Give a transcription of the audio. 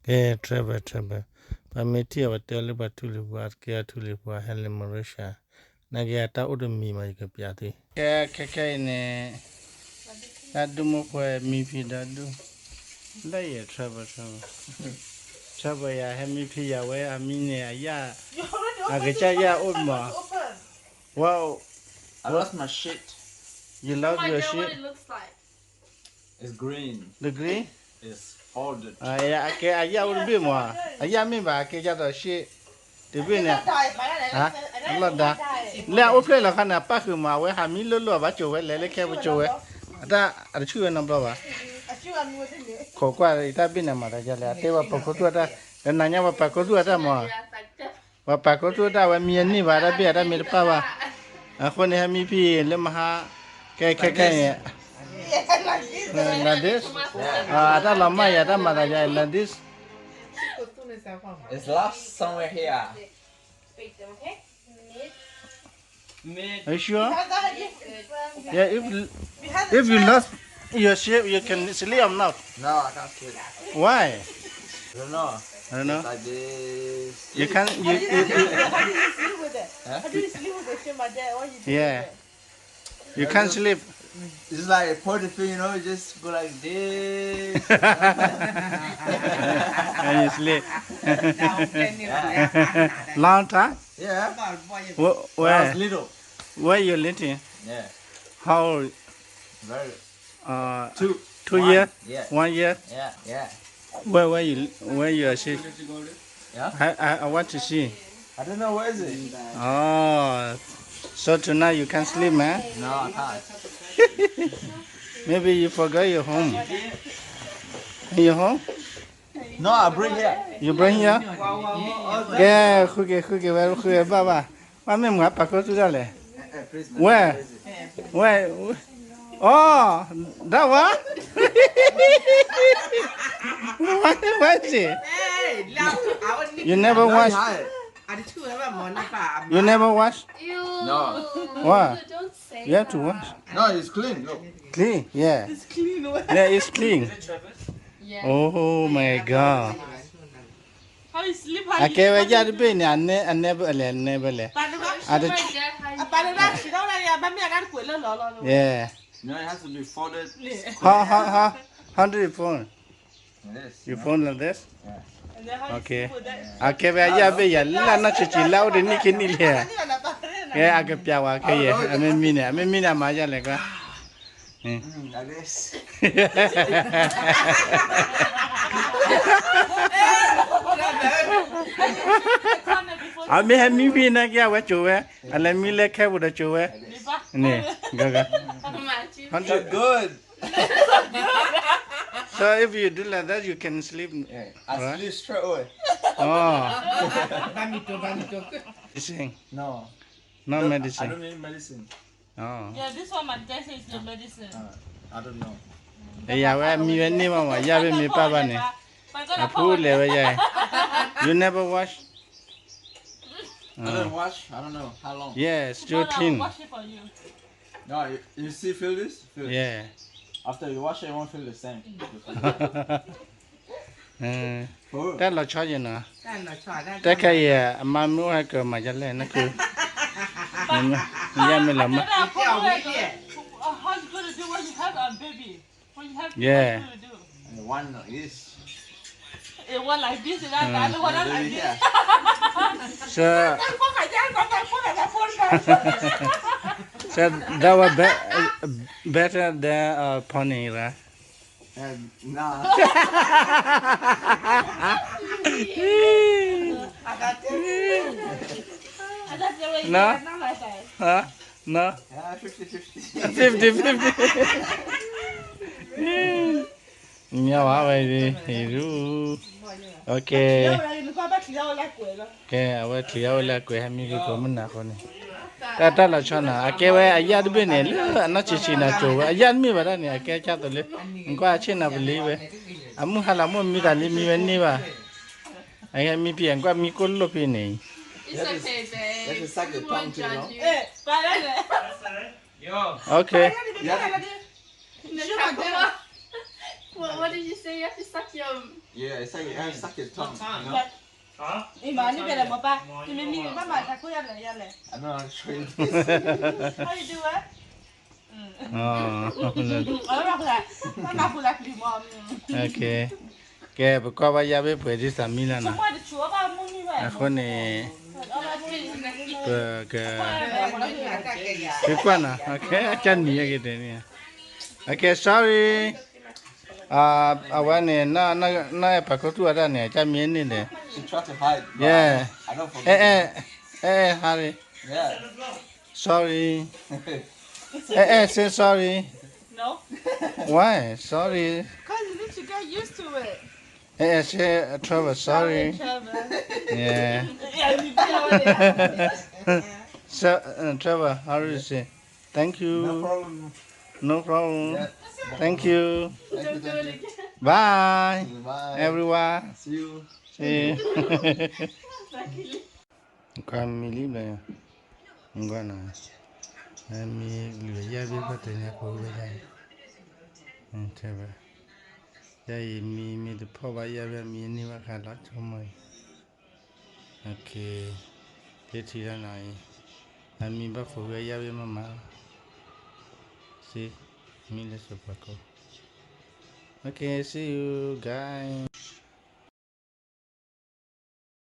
ကဲ travel travel, ပှၤမ့ၢ်ထံၣ်အီၤ ပှၤတဲအီၤလၢပှၤထူလံၤပှၤ တကဲအီၤထူလံၤပှၤ ဟဲလၢ Malaysia, နာ်က့အတၢ်အိၣ်တမံၤမး ယကပျးသု, ကဲ ခဲခဲအံၤန့ၣ် တၢ်ဒုးမိၢ်ပှၢ်မံဖံဒီးဒုး, လၢယ travel travel, travel ယၤ ဟဲမံဖံယၤဝဲ အမံန့ၣ် အယၣ်, အကစၢ်ယၣ်အိၣ်မး, wow, I lost my shit. You lost your shit? It's green. The green? It's folded. အကဲအယၣ်အိၣ်တဘ့ၣ်မး, အယၣ်မ့ၢ်ဘၣ် အကဲကၢ်သိး shit တဘ့ၣ်န့ၣ်, အလီၢ်ဒါ, လၢအအိၣ်ဖျဲၣ်လီၤခါန့ၣ် အပၣ်ဃုာ်မး အဝဲဟးမံလိၣ်လိၣ် အဘၣ်ကၠိဝဲ လဲၤလၢခဲပူၤကၠိဝဲ, အတၢ်အတဆူၣ်ဝဲနီတဘျီဘၣ်, ခိးကွၢ်အတၢ်ဘ့ၣ်န့ၣ်မၤသးဒ်လဲၣ် အတဲပှၤပာ်ခူသူၣ်အတၢ်, ဒီးနၤညါပှၤပာ်ခူသူၣ်အတၢ်မး, ပှၤပာ်ခူသူၣ်အတၢ်ဝဲမံအနံၣ်ဘၣ် တၢ်ဘ့ၣ်အတၢ်မ့ၢ်တပၣ်ဘၣ်, အဃိန့ၣ် ဟဲမံဖံလၢမဟါ, ကဲခဲခဲအံၤ like this, အတၢ်လီၤမၢ်ယၤ တၢ်မၤသးယၤ like this, It's lost somewhere here. Are you sure? Yeah, if if you lost your shape, you can sleep or not? No, I can't sleep. Why? I don't know. I don't know. It's like this. You can't. You you you. Huh? Yeah. You can't sleep. It's like a party thing, you know, you just go like this. And you sleep. Long time? Yeah. Wh- When I was Where? Little. Where you living? Yeah. How old? Very. Uh, Two. Two One. Year? Yeah. One year? Yeah, yeah. Where where you where you are sick? Yeah? I, I I want to see. I don't know where is it. Oh, so tonight you can't sleep, man. No, I can't. Maybe you forgot your home. In your home? No, I bring here. You bring here? ကဲ ဃုက့ၤ ဃုက့ၤဝဲ ဃုက့ၤဘၣ်ဘၣ်. ဘၣ်မ့ၢ်မုၢ်အပာ်ခူသူၣ်တၢ်လဲၣ်. Where? Where? Oh, that one? What, what is it? You never wash? You never wash? No. Why? You have to wash. No, it's clean. Look. Clean, yeah. It's clean. Yeah, it's clean. Oh my God. အကဲဝဲယၣ်တဘ့ၣ်န့ၣ် အနဲ အနဲဘၣ်လဲၣ် အနဲဘၣ်လဲၣ်. Yeah. No, it has to be folded. How, how, how, how do you fold? Like this, you know? You fold like this? Yeah. Okay. အကဲဝဲအယၣ်ဘ့ၣ်ယၤ လၢအနီၢ်ဆံးဆံး လၢအအိၣ်တနံၣ်ခံနံၣ်လံ. ကဲ အကပျးဝဲခဲအံၤ အမ့ၢ်မံန့ၣ် အမ့ၢ်မံန့ၣ် အမၤယၤလဲၣ်ကွၢ်. Mm, like this. အမ့ၢ်ဟဲမံဖံနာ်က့ အဝဲကၠိဝဲ, အလဲၤမံလၢခဲပူၤဒီးကၠိဝဲ, န့ၣ်, ဂၤဂၤ. So good. So if you do like that, you can sleep, yeah, I right? Sleep straight away. Oh. Medicine. No. Not medicine. I don't need medicine. Oh. Yeah, this one, my dad says the medicine. Uh, I don't know. အယၤဝဲမံဝဲန့ၢ်မးမး ယၣ်ဘ့ၣ်မ့ၢ်ပၢ်ဘၣ်န့ၣ်, အဖူလဲၤဝဲယၤ, you never wash? I don't wash. I don't know how long. Yeah, still clean. Wash it for you. No, you, you see, feel this? Feel it. Yeah. After you wash it, it won't feel the same. တၢ်လီၤဆီယဲၢ်နီၤ, တၢ်ခဲအံၤ အမါမ့ၢ်အိၣ်ဟဲကမၤယလဲၣ် နခု, ယမ့ၢ်လီၤမၢ်, yeah, one like this. And one like this, and the other one like this. So, so that was be, better than uh, pony, right? Um, nah. No? Huh? No? Yeah, fifty fifty. Fifty fifty. မ့ၢ်ဝဲဒ်အံၤရူ, okay. ကဲ အဝဲချံးအဝဲလၢအကွဲး ဟဲမံဖံကိးမုၢ်နၤအဃိန့ၣ်, တၢ်တၢ်လီၤဆီနၤ အကဲဝဲအယၣ်တဘ့ၣ်န့ၣ် လၢအနီၢ်ဆံးဆံးနၤကၠိဝဲ အယၣ်တမ့ၢ်ဘၣ်ဒၣ်န့ၣ် အကဲကၢ်သိးလၢ နကွၢ်အဆ့ၣ်နီၤပလံၤဝဲ, အမုၢ်ဟါလီၤမိၢ်မံသးလံမံဝဲန့ၢ်ဘၣ်, အဟဲမံဖံအကွၢ်မံကိၢ်လိၣ်ဖဲန့ၣ်, okay. What, what did you say? You have to suck your Yeah, it's like it has suck its tongue, you know? အံၤမၤန့ၣ်ဖဲလဲၣ်မိၢ်ပၢ်, နမ့ၢ်မံဘၣ်မၤတၢ်ခိၣ်ယါလဲၣ်ယါလဲၣ်. I don't know how to show you this. How you do it? အီၤ, ဘၣ်မၤပူၤလၢပျံၤမီၤ. ကဲ ပကွၢ်ဘၣ်ယါဘ့ၣ်ပှဲၤဒ်စးမံလၢနီၤ. အဃိန့ၣ် ပက ကကွၢ်နီၤ, အကၢ်နံၤအက့ၤတဲန့ၣ်, အကဲ sorry, အဝဲန့ၣ် နအဲၣ်ပာ်ခူသူၣ်အတၢ်န့ၣ် အကၢ်မံန့ၣ်ဒီး, yeah, အဲအဲ အဲအဲ ဟါရ့, sorry, အဲအဲ say sorry, why sorry, အဲအဲ say Trevor sorry, yeah, so Trevor how do you say thank you, no problem, thank you, bye everyone, see you. ကွၢ်မံလံဘျီ, ကွၢ်နီၤ, မံလံဘျီယၤမံဘၣ်တနံၤဖိဝဲဒၣ်, ထဲဘၣ်, ယၤအံၤမံမ့ၢ်တဖီၣ်ဘၣ်ယၤဘၣ်မံန့ၢ်ဘၣ်ဃးလီၤဆိကမိၣ်အံၤ, က့ၤထံၣ်လီၤနီၤအံၤ, အမံဘၣ်ဖိဝဲယၤဘၣ်မးမး, စ့, မံလၢစိၤပှၤကိး, okay, see you guys.